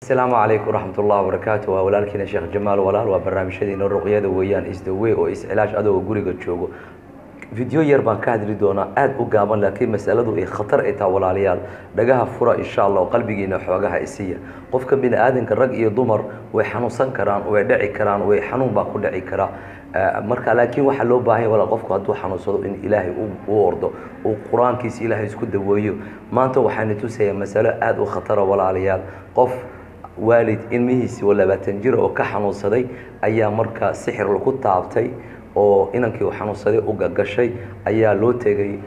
Asalaamu calaykum waraxmat ullahi wabarakaatu. Waa walaalkiina Sheekh Jamaal Walaal. Waa barnaamijyadeena ruqyada weeyaan, isdawe oo iscilaash adoo guriga joogo. Video yar baan ka hadli doonaa, aada u gaaban, laakiin masaladu ay khatar ay taha. Walaalayaal, dhagaha fura insha Allah oo qalbigiina xoogaha isiya. Qofka bini aadanka, rag iyo dumar, way xanuunsan karaan, way dhici karaan, way xanuun baa ku dhici karaa marka. Laakiin waxaa loo baahan ya walaal, qofku hadduu xanuunsado in Ilaahay u ordo, uu Qur-aankiisa Ilaahay isku daweeyo. Maanta waxaana tusayaa masalo aada u khatara, walaalayaal. Qof waalid ilmihiisi oo 20 jir oo ka xanuunsaday ayaa markaa sixir lagu taabtay, oo inankii uu xanuunsaday u gagashay ayaa loo tegay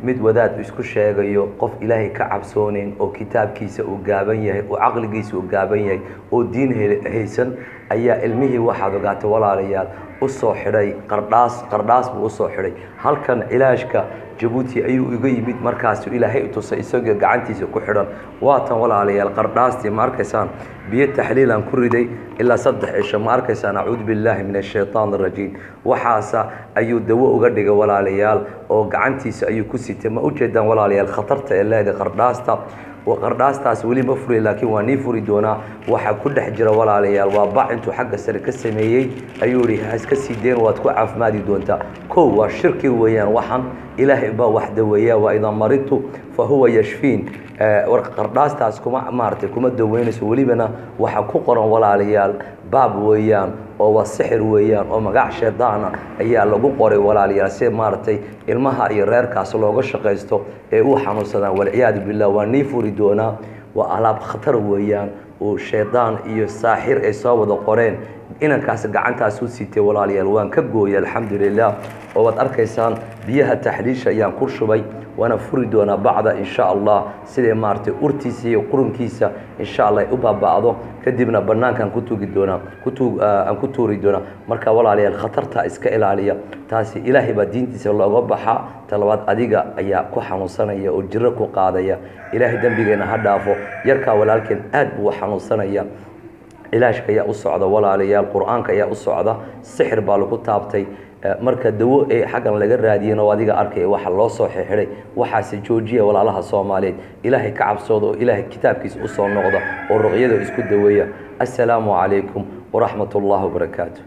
mid wadaad isku sheegayo, qof Ilaahay ka cabsooneyn, oo kitaabkiisa uu gaaban yahay, oo caqligiisa uu gaaban yahay, oo diin haysan ayaa ilmihii, waxaad ogaatay walaalayaal, usoo xidhay qardhaas. Qardhaas buu usoo xidhay. Halkan cilaashka Jabuuti ayuu iga yimid. Markaasu Ilaahay tusay isagoo gacantiisa ku xidhan. Waatan walaalayaal qardhaastii, ma arkaysaan? Biyo taxliilaan ku riday ilaa 3 cisho, ma arkaysaan? Acuudu billaahi min ashaytaan arajiim. Waxaasa ayuu dawo uga dhigay walaalayaal, oo gacantiisa ayuu ku sitay. Ma ujeedaan walaalayaal khatarta ee leedahay qardhaasta? Qardhaastaas weli ma furi, laakiin waa nii furi doonaa. Waxaa ku dhex jira walaalayaal waa bac intuu xagga sare ka sameeyey ayuu ihi ha iska sii deen, waad ku caafimaadi doontaa. Kow, waa shirki weeyaan. Waxaan Ilaahay baa wax daweeya, waa idaa maridtu fa huwa yashfiin. Qardhaastaas kuma maaratay, kuma daweynayso. Welibana waxaa ku qoran walaalayaal baab weeyaan, oo waa sixir weeyaan, oo magac shaydaana ayaa lagu qoray walaalayaal, si maaragtay ilmaha iyo reerkaas looga shaqaysto ee u xanuunsadaan, walciyaadu billah. Waa nii furi doonaa. Waa alaab khatar weeyaan uu shaydaan iyo saaxir ay soo wada qoreen. Inankaas gacantaas u sitay walaalayaal, waan ka gooyay alxamdulilah, oo waad arkaysaan biyaha taxliisha ayaan ku shubay. Waana furi doonaa bacda insha Allah, siday maaragtay urtiisa iyo qurunkiisa insha Allah ay u baaba'do. Kadibna banaankaan ku tuugi doonaa, aan ku tuuri doonaa. Marka walaalayaal, khatarta iska ilaaliya. Taasi Ilaahay baa diintiisa looga baxaa. Talabaad, adiga ayaa ku xanuunsanaya oo jiro ku qaadaya. Ilaahay dembigeena ha dhaafo. Yarkaa walaalkeen aad buu u xanuunsanaya. Cilaashka ayaa u socda walaalayaal, Qur-aanka ayaa u socda. Sixir baa lagu taabtay. Marka dawo ee xaggan laga raadiyana oo adiga arkaya waxa loo soo xirxiday. Waxaase joojiya walaalaha Soomaaliyeed. Ilaahay ka cabsooda oo Ilaahay kitaabkiisa usoo noqda oo ruqyada isku daweeya. Assalaamu calaykum waraxmat ullahi wabarakaatu.